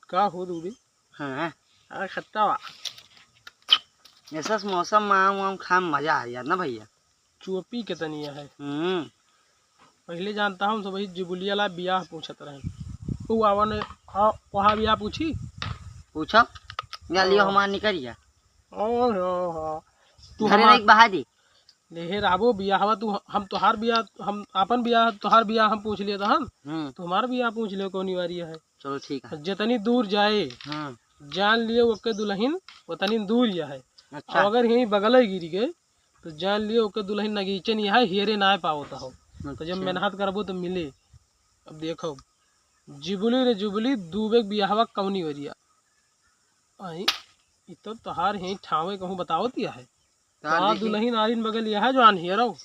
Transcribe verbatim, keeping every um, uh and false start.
का हो दूबे? हाँ, और खट्टा बा। ऐसा मौसम में आम वाम खाए में मजा आ जात ना भैया। चुअपी के तनी है। हम्म। पहले जानता हम सब वही जिबुलिया ला बियाह पूछत रहे। उ आवन, आ, वहाँ बियाह पूछी? पूछो। या लियो हाँ। हमार निकरिया। ओ हो हो। तू घरे हमार नहीं बहा दी। लेहे रहबो बियाहवा, तू, हम तोहार बियाह, हम आपन बियाह, तोहार बियाह हम पूछ लिया था हम। हम्म। तू हमार बियाह पूछ लियो कौनी वारी है। चलो ठीक है। जितनी दूर जाए, हम्म। जान लियो ओके दुल्हन उतनी दूर यह है। अच्छा। और अगर यहीं बगल ही गिर गए, तो जान लियो ओके दुल्हन नगीचे नहीं है, हेरे ना पावत हो। तो जब अच्छा। मेहनत करबो तो मिले। अब देखो, जुबली रे जुबली, दूबे के बियाहवा कौनी वरिया। आई, इ तो तोहार ही ठावे कहूँ बतावत यह है। का का देखी? दुल्हन आरिन बगल यह है जो आन हेरो।